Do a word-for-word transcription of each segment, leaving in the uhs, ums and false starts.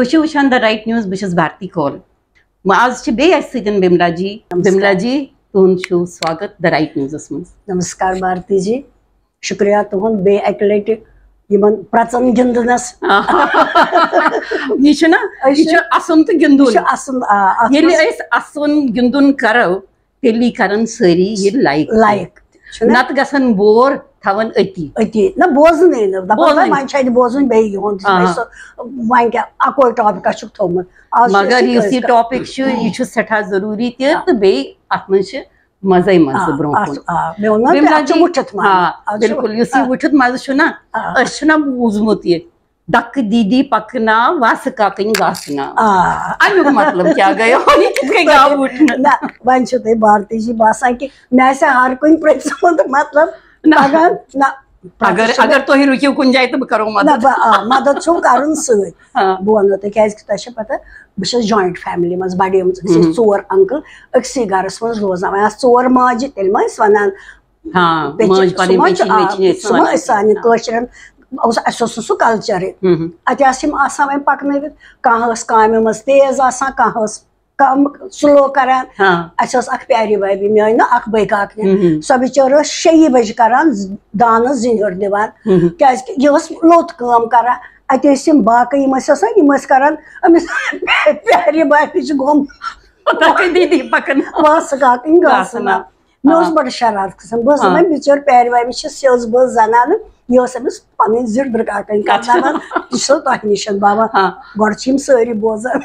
تُہۍ چھِو وٕچھان The Right News، بہٕ چھَس بھارتی کول۔ وۄنۍ آز چھِ بیٚیہِ اَسہِ سۭتۍ بِملا جی۔ نمسکار۔ بِملا جی، تُہُنٛد چھُو سواگت The Right Newsس منٛز۔ نمسکار بھارتی جی، شُکریہ تُہُنٛد بیٚیہِ اَکہِ لَٹہِ یِمَن پرٛژَن گِنٛدنَس۔ یہِ چھُنہ، أسۍ یہِ چھُ چھِ، اَسُن تہٕ گِنٛدُن۔ یہِ چھُ اَسُن، آ، اَتھ ییٚلہِ منٛز أسۍ اَسُن گِنٛدُن کَرو، تیٚلی کَرَن سٲری یہِ like۔ Like۔ چھُنہ؟ نَتہٕ گژھن bore تھاوَن أتی۔ أتی۔ نہ، بوزنٕے نہٕ۔ دَپان، بوزنٕے۔ "وۄنۍ چھُ اَتہِ بوزُن بیٚیہِ یِہُنٛد۔" آہا۔ سُہ، وۄنۍ کیٛاہ، اَکوے ٹاپِکا چھُکھ تھوٚومُت۔ آز چھُ مگر أسۍ یُس یہِ کَران۔ Topic چھُ، یہِ چھُ سٮ۪ٹھاہ ضروٗری تہِ، آ۔ تہٕ بیٚیہِ اَتھ منٛز چھِ مَزَے مَزٕ آ، برونٛہہ آ، کُن۔ آ، مےٚ ووٚن نہ، بِملا اَتھ چھُ جی، وُچھِتھ مَزٕ۔ آ، اَتھ چھُ، بِلکُل، یُس یہِ آ۔ وُچھِتھ مَزٕ چھُنہ، آ۔ أسۍ چھُنہ بوٗزمُت یہِ، "ڈَکہٕ دیٖدی پَکناو، وَسہٕ کاکٕنۍ گاسہٕ ناو۔" آ۔ اَمیُک مطلب کیٛاہ گٔیو؟ یہِ کِتھ کٔنۍ گاو وُٹھنہٕ؟ نہ، وۄنۍ چھُ تۄہہِ بھارتی جی باسان کہِ مےٚ آسہِ ہر کُنہِ پرٛژھِ ہُنٛد مطلب نہ۔ تَگان۔ نہ، اگر، پرٛژھ چھُنہٕ۔ اگر تُہۍ رُکِو کُنہِ جایہِ تہٕ بہٕ کَرو مدد۔ نہ، بہٕ، آ، مدد چھُو کَرُن سۭتۍ۔ آ۔ بہٕ وَنو تۄہہِ، کیٛازِ کہِ تۄہہِ چھےٚ پَتہ، بہٕ چھَس joint family منٛز بَڑیمٕژ۔ أسۍ ٲسۍ ہُم۔ ژور uncle أکسٕے گَرَس منٛز روزان۔ وۄنۍ آسہٕ ژور ماجہِ، تیٚلہِ ما ٲسۍ وَنان؟ ہاں، پٮ۪چہِ-، ماجہِ سُہ پَنٕنۍ ما چھُ، پٮ۪چہِ، آ، نیٚچہِ، نیٚچہِ سُہ ما وَنان۔ ٲسۍ سانٮ۪ن کٲشرٮ۪ن، اوس، اَسہِ اوس نہٕ سُہ cultureٕے۔ ہُم، ہُم۔ اَتہِ آسہٕ یِم آسان وۄنۍ پَکنٲوِتھ، کانٛہہ ٲس کامہِ منٛز تیز آسان، کانٛہہ ٲس کَم slow کَران۔ ہاں۔ اَسہِ ٲس اَکھ پیاری بھابھی، میٛٲنۍ نہٕ، اَکھ بٔے کاکنہِ۔ ہُم، ہُم۔ سۄ بِچٲر ٲس شیٚیہِ بَجہِ کَران دانَس زِنۍ ہیوٚر دِوان، ہُم، ہُم۔ کیٛازِکہِ یہِ ٲس لوٚت کٲم کَران۔ اَتہِ ٲسۍ یِم باقٕے، یِم ٲسۍ آسان، یِم ٲسۍ کَران أمِس پیاری بھابھی چھُ گوٚمُت۔ تۄہہِ دیٖدی پَکَن۔ وَسہٕ کاکٕنۍ گاسہٕ گاسہٕ ناو۔ ناو۔ مےٚ اوس آ۔ بَڑٕ شرارت کھسان۔ بہٕ ٲسٕس آ۔ دَپان، بِچٲر پیارِ وارِ چھِ سیٚز بٲژ زنانہٕ، یہِ ٲس أمِس پَنٕنۍ زِٹھ درکاکَنۍ اچھا۔ کَرناوان، یہِ چھُ تۄہہِ نِش، بابا۔ آ۔ گۄڈٕ چھِ یِم سٲری بوزان۔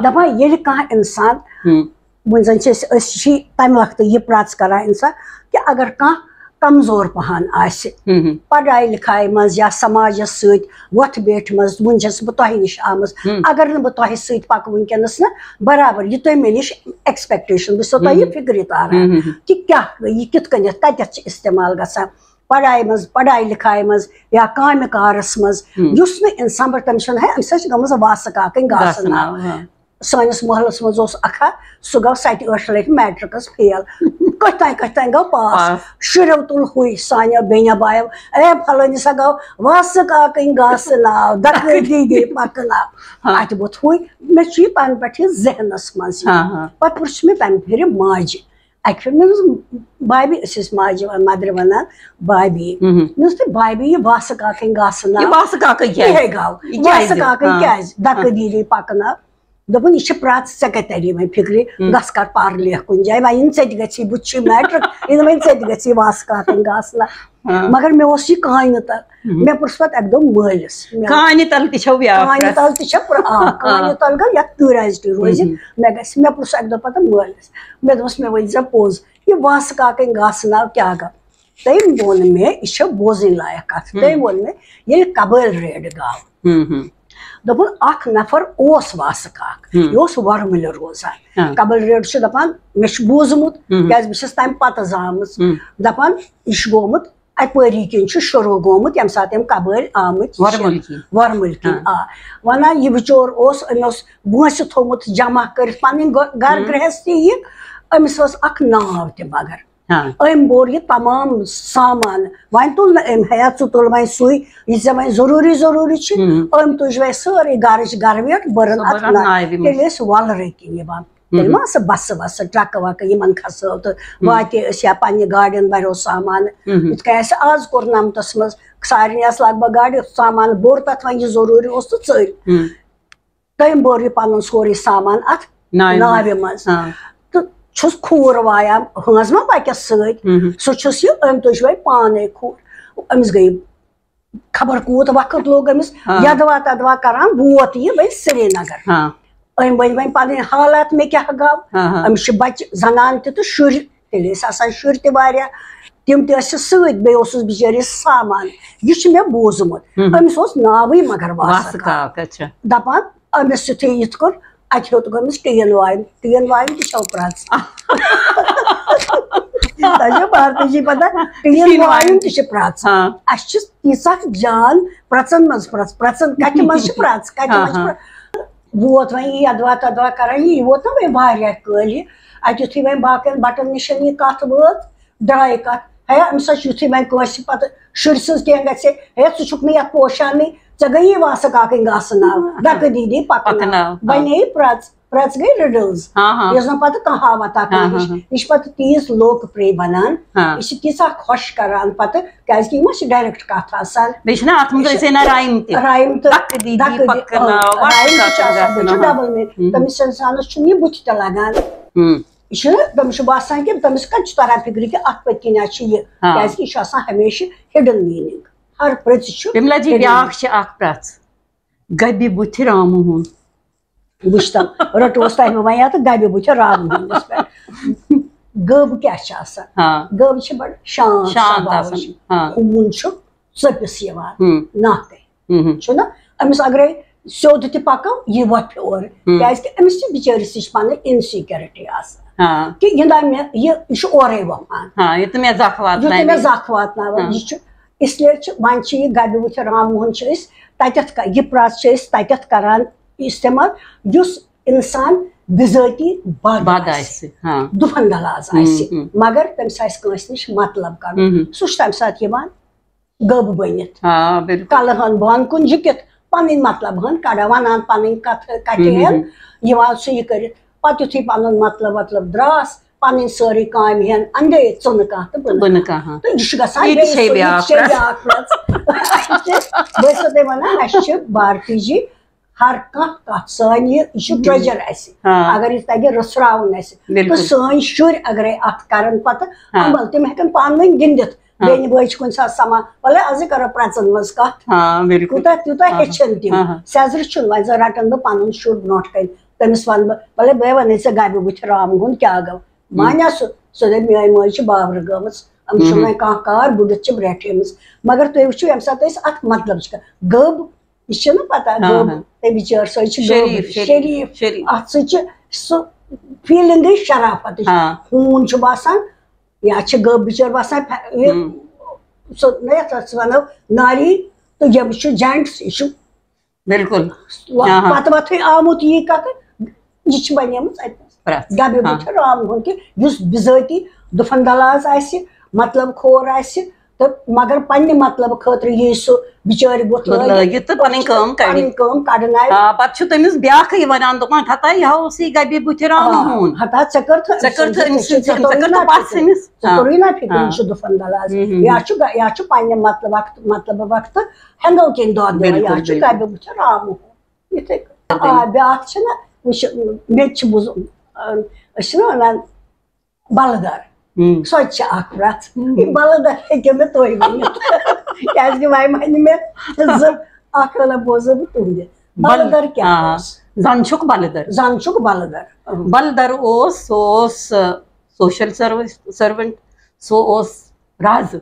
دَپان، ییٚلہِ کانٛہہ اِنسان، ہُم۔ وۄنۍ زَن چھِ أسۍ، أسۍ چھِ تَمہِ وقتہٕ یہِ پرٛژھ کَران اِنسان کہِ اگر کانٛہہ کمزور پَہَن آسہِ، ہُم، ہُم۔ پڑھاے لِکھاے منٛز یا سماجَس سۭتۍ وۄتھ بیٹھِ منٛز، وٕنۍ چھَس بہٕ تۄہہِ نِش آمٕژ۔ ہم۔ اگر نہٕ بہٕ تۄہہِ سۭتۍ پَکہٕ وٕنکیٚنَس نہٕ برابر، یہِ تُہۍ مےٚ نِش expectation، بہٕ چھَسو تۄہہِ یہِ ہم۔ فِکرِ تاران ہم، ہم، ہم۔ کہِ کیٛاہ گٔے، یہِ کِتھ کٔنٮ۪تھ، کَتٮ۪تھ چھِ استعمال گژھان، پڑھایہِ منٛز، پڑھایہِ لِکھایہِ منٛز یا کامہِ کارَس منٛز، ہم۔ یُس نہٕ اِنسان پَتہٕ تٔمِس چھُنہٕ، ہے، أمِس حظ چھِ گٔمٕژ واسہٕ کاکٕنۍ گاسہٕ گاسہٕ ناو۔ ناو، ہاں۔ سٲنِس محلَس منٛز اوس اَکھا، سُہ گوٚو سَتہِ ٲٹھِ لَٹہِ میٹرکَس فیل۔ کٔتھۍ تام، کٔتھۍ تام گوٚو پاس۔ پاس۔ شُریو تُل ہُے سانیو بیٚنیو بایو، "اے پھلٲنِس ہا گوٚو واسہٕ کاکٕنۍ گاسہٕ ناو، دَکہٕ دیٖدی پَکناو۔" ہاں۔ اَتہِ ووٚتھ ہُے۔ مےٚ چھُ یہِ تَنہٕ پٮ۪ٹھ یہِ ذہنَس منٛز یہِ۔ ہاں، ہاں۔ پَتہٕ پرُژھ مےٚ تَمہِ پھِرِ ماجہِ۔ اَکہِ پھِرِ مےٚ دوٚپُس، بھابھی، أسۍ ٲسۍ ماجہِ وَنان، مَدرِ وَنان، بھابھی۔ مہم۔ مےٚ دوٚپُس، "تہٕ بھابھی، یہِ واسہٕ کاکٕنۍ گاسہٕ ناو یہِ واسہٕ کاکٕے کیٛازِ؟ یِہے گوٚو۔ یہِ کیٛازِ؟ واسہٕ کاکٕنۍ ہاں۔ کیٛازِ؟ دَکہٕ ہاں۔ دیٖدی پَکناو۔" دوٚپُن، "یہِ چھِ پرٛژھ، ژےٚ کَتہِ تَری وۄنۍ فِکرِ؟ ہم۔ گژھ کر پَر لیکھ کُنہِ جایہِ، وۄنۍ یِنہٕ ژےٚ تہِ گژھی، بہٕ تہِ چھُے میٹرک، یِنہٕ وۄنۍ ژےٚ تہِ گژھی واسہٕ کاکٕنۍ گاسہٕ ناو۔" ہاں۔ مگر مےٚ اوس یہِ کانہِ تَل۔ ہم۔ مےٚ پرُژھ پَتہٕ اَکہِ دۄہ مٲلِس، مےٚ کانہِ تَل تہِ چھَو بیٛاکھ کانہِ پرٛژھ۔ تَل تہِ چھےٚ پرٛ-، آ، کانہِ ہاں۔ تَل گوٚو یَتھ curiosity روزِ۔ ہم۔ مےٚ گژھِ، مےٚ پرُژھ اَکہِ دۄہ پَتہٕ مٲلِس، مےٚ دوٚپُس، "مےٚ ؤنۍ زِ پوٚز، یہِ واسہٕ کاکٕنۍ گاسہٕ ناو کیٛاہ گوٚو؟" تٔمۍ ووٚن مےٚ، یہِ چھےٚ بوزٕنۍ لایق کَتھ۔ ہم۔ تٔمۍ ووٚن مےٚ، ییٚلہِ قبٲیل raid گوٚو، ہم، ہم۔ دوٚپُن، اکھ نفر اوس واسہٕ کاک، ہم۔ یہِ اوس وۄرمُلہِ روزان۔ ہاں۔ قبٲیل raid چھُ دَپان، مےٚ چھُ بوٗزمُت، ہم۔ کیٛازِ بہٕ چھَس تَمہِ پَتہٕ زامٕژ۔ ہم۔ دَپان، یہِ چھُ گوٚمُت، اَپٲری کِنۍ چھُ شروٗع گوٚمُت، ییٚمہِ ساتہٕ یِم قبٲیل آمٕتۍ چھِ۔ وۄرمُلۍ کِنۍ۔ وۄرمُلۍ کِنۍ، ہاں۔ آ۔ وَنان، یہِ بِچور اوس، أمۍ اوس بٲنٛسہِ تھوٚومُت جمع کٔرِتھ پَنٕنۍ گۄ-، گَرٕ ہم۔ گرٛہستی یہِ، أمِس اوس اَکھ ناو تہِ مگر۔ ہاں۔ أمۍ بوٚر یہِ تمام سامان۔ وۄنۍ تُل نہٕ أمۍ، ہیا، ژٕ تُل وۄنۍ سُے، یہِ ژےٚ وۄنۍ ضروٗری، ضروٗری چھِ۔ ہم۔ أمۍ تُج وۄنۍ سٲرٕے گَرٕچ گَرویٹ، بٔرٕن سُہ اَتھ بٔرٕن ناوِ۔ ناوِ منٛز۔ تیٚلہِ ٲسۍ وۄلرٕکۍ کِنۍ یِوان۔ ہم۔ تیٚلہِ ما ٲسہٕ بَسہٕ وَسہٕ، ٹرٛکہٕ وَکہٕ یِمَن کھسٲو تہٕ ہم۔ واتے ٲسۍ یا پنٛنہِ گاڑٮ۪ن بَرو سامان۔ ہم۔ یِتھ کٔنۍ اَسہِ آز کوٚر نَمتَس منٛز، سارنٕے آسہٕ لگ بگ گاڑِ، سامان بوٚر تَتھ وۄنۍ یہِ ضروٗری اوس تہٕ ژٔلۍ۔ ہم۔ تٔمۍ بوٚر یہِ پَنُن سورُے سامان اَتھ ناوِ ناوِ منٛز۔ منٛز۔ ہاں۔ تہٕ چھُس کھوٗر وایان، ہٲنز ما پَکٮ۪س سۭتۍ۔ ہم۔ سُہ چھُس یہِ، أمۍ تُج وۄنۍ پانَے کھوٗر۔ أمِس گٔے خبر کوٗت وقت لوٚگ أمِس ہاں۔ یَدوا تَدوا کَران، ووت یہِ وۄنۍ سرینگر۔ ہاں۔ أمۍ ؤنۍ وۄنۍ پَنٕنۍ حالات، مےٚ کیٛاہ گوٚو۔ ہاں، ہاں۔ أمِس چھِ بَچہِ زَنان تہِ تہٕ شُرۍ، تیٚلہِ ٲسۍ آسان شُرۍ تہِ واریاہ، تِم تہِ ٲسِس سۭتۍ، بیٚیہِ اوسُس بِچٲرِس سامان۔ یہِ چھُ مےٚ بوٗزمُت۔ ہم۔ أمِس اوس ناوٕے مگر واسہٕ واسہٕ کاک۔ کاک، اچھا۔ دَپان، أمِس یُتھُے یِتھ کوٚر، اَتہِ ہیوٚت گوٚمُس ٹیٖن وایُن۔ ٹیٖن وایُن تہِ چھَو پرٛژھ۔ تۄہہِ چھو بھارتی جی پَتہ، ٹیٖن وایُن تہِ چھِ پرٛژھ۔ ہاں۔ اَسہِ چھِ تیٖژاہ جان پرٛژَن منٛز پرٛژھ، پرٛژَن کَتہِ منٛز چھِ پرٛژھ، کَتہِ ہاں، منٛز چھِ ہاں۔ پرٛژھ۔ ووت وۄنۍ یہِ یَدوا تَدوا کَران، یہِ، یہِ ووت نہ وۄنۍ واریاہ کٲلۍ یہِ۔ اَتہِ یُتھُے وۄنۍ باقٕیَن بَٹَن نِش یہِ کَتھ وٲژ، درٛایہِ کَتھ۔ ہے، أمِس حظ چھُ یُتھُے وۄنۍ کٲنٛسہِ پَتہٕ شُرۍ سٕنٛز کینٛہہ گژھِ، ہے، ژٕ چھُکھ نہٕ یَتھ پوشانٕے، ژےٚ گٔیی واسہٕ کاکٕنۍ گاسہٕ ناو، ڈَکہٕ دیٖدی پَکناو۔ پَکناو۔ وۄنۍ یہِ پرٛٮ۪ژ، پرٛٮ۪ژ گٔے riddles۔ ہاں، ہاں۔ یۄس نہٕ پَتہٕ کانٛہہ ہاوَتھ تَتھ ہاں، منٛز۔ ہاں، ہاں۔ یہِ چھِ پَتہٕ تیٖژ لوک پرٛے بَنان۔ ہاں۔ یہِ چھِ تیٖژاہ خۄش کَران پَتہٕ، کیٛازِکہِ یہِ ما چھِ direct کَتھ آسان۔ بیٚیہِ چھِنہ اَتھ منٛز یہِ چھِ أسۍ نہ rhyme تہِ۔ Rhyme تہٕ ڈَکہٕ دیٖدی ڈَکہٕ دی-، پَکناو، آ، وَتھ rhyme تہِ چھِ کَتھ آسان، بیٚیہِ چھُ گژھان۔ Double meaning۔ ہُم۔ تٔمِس اِنسانَس چھُنہٕ یہِ بُتھِ تہِ لَگان۔ ہُم۔ یہِ چھُنہٕ، تٔمِس چھُ باسان کہِ تٔمِس کَتہِ چھُ تَران فِکرِ کہِ اَتھ پٔتۍ کِنۍ چھُ یہِ، ہاں۔ کیٛازِکہِ یہِ چھُ آسان ہمیشہِ hidden meaning۔ ہر پرٛژِ چھُ بِملا جی، hidden بیٛاکھ چھِ اَکھ پرٛٮ۪ژ، گَبہِ بُتھِ رامہٕ ہُن۔ وٕچھ تَم، رٔٹوس تۄہہِ بہٕ وۄنۍ یَتھ گَبہِ بُتھِ رامہٕ ہُنَس پٮ۪ٹھ۔ گٔب کیٛاہ چھِ آسان؟ ہاں۔ گٔب چھِ بَڑٕ شانت شانت سَباوٕچ۔ آسان، ہاں۔ ہوٗن چھُ ژٔپِس یِوان، ہُم۔ ناکھٕے۔ ہُم۔ چھُنہ؟ أمِس اگرے سیوٚد تہِ پَکو، یہِ وۄپھِ اورٕ۔ ہُم۔ کیٛازِکہِ أمِس چھِ بِچٲرِس نِش پَنٕنۍ insecurity آسان۔ ہاں۔ کہِ یہِ نہ مےٚ، یہِ، یہِ چھُ اورَے وۄپھان۔ ہاں، یہِ تہٕ مےٚ زَکھ یُتھ تہٕ مےٚ واتناوِ۔ زَکھ واتناوان۔ ہاں۔ یہِ چھُ، اس لیے چھُ، وۄنۍ چھِ یہِ گَبہِ بُتھِ رامہٕ ہُن چھِ أسۍ تَتٮ۪تھ کَ-، یہِ پرٛٮ۪ژ چھِ أسۍ تَتٮ۪تھ کَران استعمال، یُس اِنسان بِذٲتی بَد بَد آسہِ، آسہِ، ہاں۔ دُفَن دَلاز ہُم، آسہِ، ہُم۔ مگر تٔمِس آسہِ کٲنٛسہِ نِش مطلب کَرُن۔ ہُم، ہُم۔ سُہ چھُ تَمہِ ساتہٕ یِوان گٔب بٔنِتھ۔ آ، بِلکُل۔ کَلہٕ ہن بۄن کُن جُکِتھ، پَنٕنۍ مطلب ہن کَڑان، وَنان پَنٕنۍ کَتھٕ کَتہِ ہُم، ہُم، یِن، ہُم۔ یِوان سُہ یہِ کٔرِتھ۔ پَتہٕ یُتھُے پَنُن مطلب وطلب درٛاس، پَنٕنۍ سٲرٕے کامہِ ہن اَندے ژٕنہٕ کانٛہہ تہٕ بہٕ نہٕ بہٕ نہٕ کانٛہہ۔ تہٕ یہِ چھُ گژھان یہِ تہِ بیٚیہِ چھے سُہ، یہِ تہِ بیٛاکھ چھے رَژھ۔ بیٛاکھ رَژھ۔ بہٕ ٲسٕس تۄہہِ وَنان، اَسہِ چھِ بھارتی جی ہر کانٛہہ کَتھ سٲنۍ یہِ، یہِ چھُ treasure اَسہِ۔ ہاں۔ اگر یہِ تَگہِ رٔژھراوُن اَسہِ۔ بِلکُل۔ تہٕ سٲنۍ شُرۍ اگرے اَتھ کَرَن پَتہٕ ہاں۔ عمل، تِم ہٮ۪کَن پانہٕ ؤنۍ گِنٛدِتھ۔ ہاں۔ بیٚنہِ بٲے چھِ کُنہِ ساتہٕ سَمان، وَلہٕ أزٕے کَرو پرٛٮ۪ژَن منٛز کَتھ۔ ہاں، بِلکُل۔ کوٗتاہ تیوٗتاہ ہاں، ہاں۔ ہیٚچھَن تِم۔ ہاں، ہاں۔ سیٚزرٕ چھُنہٕ، وۄنۍ زَن رَٹَن بہٕ پَنُن شُر برونٛٹھ کَنہِ، تٔمِس وَنہٕ بہٕ، وَلہٕ بہٕ وَنے ژےٚ گَبہِ بُتھِ رامہٕ ہُن کیٛاہ گوٚو۔ ہُم۔ مانیٛا سُہ؟ سُہ دَپہِ، میٛٲنۍ مٲج چھِ باورٕ گٲمٕژ، أمِس چھُنہٕ ہُم۔ وۄنۍ کانٛہہ کار، بُڈِتھ چھِ برٛیٹھیمٕژ۔ مگر تُہۍ وٕچھِو، ییٚمہِ ساتہٕ أسۍ اَتھ مطلب چھِ کَران، گٔب، یہِ چھِنہٕ پَتہ، ہاں، گٔب، ہاں۔ تٔمِس بِچٲر سۭتۍ چھِ گٔب، شریٖف، شریٖف، شریٖف۔ شریٖف۔ اَتھ سۭتۍ چھِ سُہ feelingٕے شرافت، یہِ چھُ ہاں۔ ہوٗن چھُ باسان، یا چھِ گٔب بِچٲر باسان، فے-، یہِ، ہُم۔ سُہ، نہ یَتھ أسۍ وَنو ناری، تہٕ ییٚمِس چھُ gents، یہِ چھُ بِلکُل۔ و-، ہاں، ہاں۔ پَتہٕ وَتھٕے آمُت یی کَتھٕ، یہِ چھِ بَنیمٕژ اَتہِ نَس۔ پرٛٮ۪ژھ۔ گَبہِ ہاں۔ بُتھِ رام ہُنٛد کہِ یُس بِذٲتی دُفَن دَلاز آسہِ، مطلب خور آسہِ، تہٕ مگر پنٛنہِ مطلب خٲطرٕ یی سُہ بِچٲرِ بُتھ بُتھ لٲگِتھ لٲگِتھ تہٕ پَنٕنۍ کٲم کَڑِ۔ پَنٕنۍ کٲم کَڑناوِ۔ آ، پَتہٕ چھُ تٔمِس بیٛاکھٕے وَنان، دَپان، ہتا، یہِ ہا اوسُے گَبہِ بُتھِ رام آ، ہُنٛد۔ ہتا، ژےٚ کٔرتھٕ ژےٚ کٔرتھٕ أمۍ سٕنٛدِ سۭتۍ، ژےٚ ژےٚ توٚرُے توٚرُے نا نہٕ پَتھ فِکرِ۔ أمِس۔ ژےٚ آ۔ توٚرُے نا فِکرِ، آ۔ یہِ چھُ دُفَن دَلاز۔ ہُم، ہُم، یا ہُم۔ چھُ گَ-، یا چھُ پنٛنہِ مطلب وقتہٕ، مطلب وقتہٕ ہٮ۪نٛدو کِنۍ دۄد دِوان، بِلکُل، یا چھُ بِلکُل۔ گَبہِ بُتھِ رام ہُنٛد۔ یِتھَے کٔنۍ۔ آ، بیٛاکھ چھِنہ، وٕچھ، مےٚ تہِ چھِ بوٗزمُت، آ، أسۍ چھِنہ وَنان بَلہٕ دَر۔ ہُم۔ سۄ تہِ چھِ اَکھ پرٛٮ۪ژھ۔ ہُم۔ یہِ بَلہٕ دَر ہیٚکِو نہٕ تُہۍ ؤنِتھ۔ کیٛازِکہِ وۄنۍ وَنہِ مےٚ زٕ، اَکھ وَنہ بوزو بہٕ تُہٕنٛدِ۔ بَلہٕ بَلہٕ، دَر کیٛاہ آ، اوس؟ زَن چھُکھ بَلہٕ دَر۔ زَن چھُکھ بَلہٕ دَر۔ اۭں۔ بَلہٕ دَر اوس، سُہ اوس، آ، social serv-، servant، سُہ اوس رازٕ۔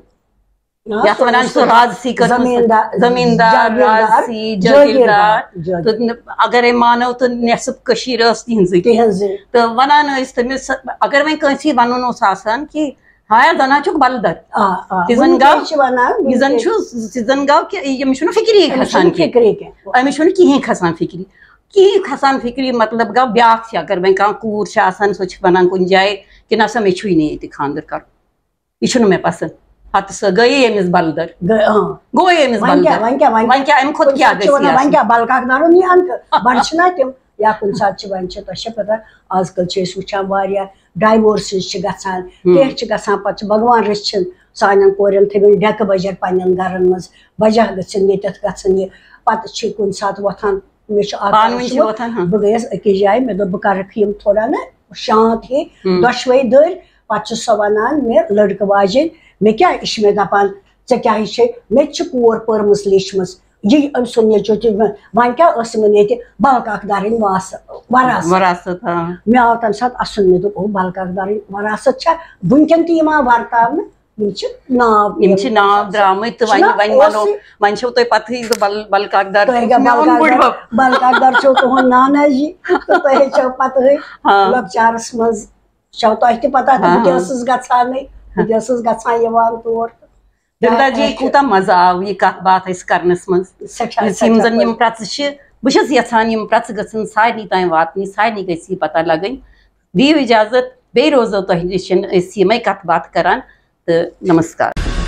آ، یَتھ سُہ وَنان اوس چھُ رازسی کٔرمٕژ۔ زٔمیٖندار، زٔمیٖندار، جٲگیٖردار، رازسی، جٲگیٖردار۔ جٲگیٖردار، جٲگیٖردار۔ تہٕ نہ-، اگرے مانو تہٕ نٮ۪صٕف کٔشیٖر ٲس تِہنٛزٕے۔ تِہنٛزٕے۔ تہٕ وَنان ٲسۍ تٔمِس، اگر وۄنۍ کٲنٛسہِ وَنُن اوس آسان کہِ، ہایا، زَن ہا چھُکھ بَلہٕ دَر۔ آ، آ، تہِ زَن وٕنکٮ۪ن گوٚو، چھِ وَنان، یہِ زَن وٕنکٮ۪ن۔ چھُ، یہِ زَن گوٚو کہِ ییٚمِس چھُنہٕ فِکری أمِس کھَسان چھُنہٕ کہِ، فِکری کینٛہہ۔ أمِس چھُنہٕ کِہیٖنۍ کھَسان فِکری۔ کِہیٖنۍ کھَسان فِکری مطلب گوٚو بیٛاکھ چھِ، اگر وۄنۍ کانٛہہ کوٗر چھِ آسان، سۄ چھِ وَنان کُنہِ جایہِ کہِ نہ سا، مےٚ چھُے نہٕ ییٚتہِ خانٛدر کَرُن۔ یہِ چھُنہٕ مےٚ پسنٛد۔ ہتہٕ سۄ گٔیے أمِس بلدر۔ گٔے، اۭں۔ گوٚو أمِس وۄنۍ کیٛاہ، بلدر۔ وۄنۍ کیٛاہ، وۄنۍ وۄنۍ کیٛاہ، اَمہِ کھۄتہٕ کُنہِ کیٛاہ ساتہٕ چھِ گژھِ وَنان، وۄنۍ آسُن؟ کیٛاہ بلکاک دارُن یی اَنہٕ؟ بَڑٕ چھِنہ تِم، یا کُنہِ ساتہٕ چھِ، وۄنۍ چھِ، تۄہہِ چھےٚ پَتہ، آز کَل چھِ أسۍ وٕچھان واریاہ divorces چھِ گژھان، ہُم۔ کینٛہہ چھِ گژھان، پَتہٕ چھِ بھگوان رٔچھِنۍ سانٮ۪ن کورٮ۪ن تھٲومٕتۍ ڈٮ۪کہٕ بَجَر پنٛنٮ۪ن گَرَن منٛز، بَجہ گٔژھِنۍ ییٚتٮ۪تھ گژھٕنۍ یہِ، پَتہٕ چھِ کُنہِ ساتہٕ وۄتھان، مےٚ چھُ اَکھ پانہٕ ؤنۍ چھِ شوق، وۄتھان، ہاں۔ بہٕ گٔیَس أکِس جایہِ، مےٚ دوٚپ، بہٕ کَرٕ فِلم تھوڑا نہ شانت ہی، ہُم۔ دۄشوے دٔرۍ۔ پتہٕ چھِ سۄ وَنان مےٚ، لٔڑکہٕ واجیٚنۍ، مےٚ کیٛاہ، یہِ چھِ مےٚ دَپان، ژےٚ کیٛاہ یہِ چھے؟ مےٚ تہِ چھِ کور پٔرمٕژ لیچھمٕژ۔ یہِ أمۍ سُنٛد نیٚچوٗ تہِ، وۄنۍ کیٛاہ ٲسٕم ییٚتہِ بلکاک دَرٕنۍ واس-، وراثت؟ وراثت، آ۔ مےٚ آو تَمہِ ساتہٕ اَسُن، مےٚ دوٚپ، او، بلکاک دَرٕنۍ وراثت چھا وٕنکٮ۪ن تہِ یِوان ورتاونہٕ؟ یِم چھِ ناو، یِم چھِ ناو درٛامٕتۍ تہٕ وۄنۍ، چھُنہ وۄنۍ وَنو، اوسُے۔ وۄنۍ چھو تۄہہِ پَتہٕے زِ بل-، بلکاک دَر تۄہہِ چھُ کیٛاہ میون بلکاک دَر؟ بُڈبب۔ بلکاک دَر چھو تُہُنٛد نانا جی، تہٕ تۄہہِ چھو پَتہٕے ہاں۔ لۄکچارَس منٛز چھو تۄہہِ تہِ پتہ، تہٕ ہاں، بہٕ تہِ ہاں۔ ٲسٕس گژھانٕے، بہٕ تہِ ٲسٕس گژھان یِوان تور۔ بِملا جی، اچھا۔ کوٗتاہ مَزٕ آو یہِ کَتھ باتھ اَسہِ کَرنَس منٛز۔ سٮ۪ٹھاہ، یُس یِم سٮ۪ٹھاہ زَن یِم خۄش۔ پرٛژٕ چھِ، بہٕ چھَس یَژھان یِم پرٛژٕ گٔژھن سارنٕے تام واتنہِ، سارنٕے گژھِ یہِ پَتہ لَگٕنۍ۔ دِیِو اِجازت، بیٚیہِ روزو تۄہہِ نِش أسۍ یِمَے کَتھ باتھ کَران، تہٕ نمسکار۔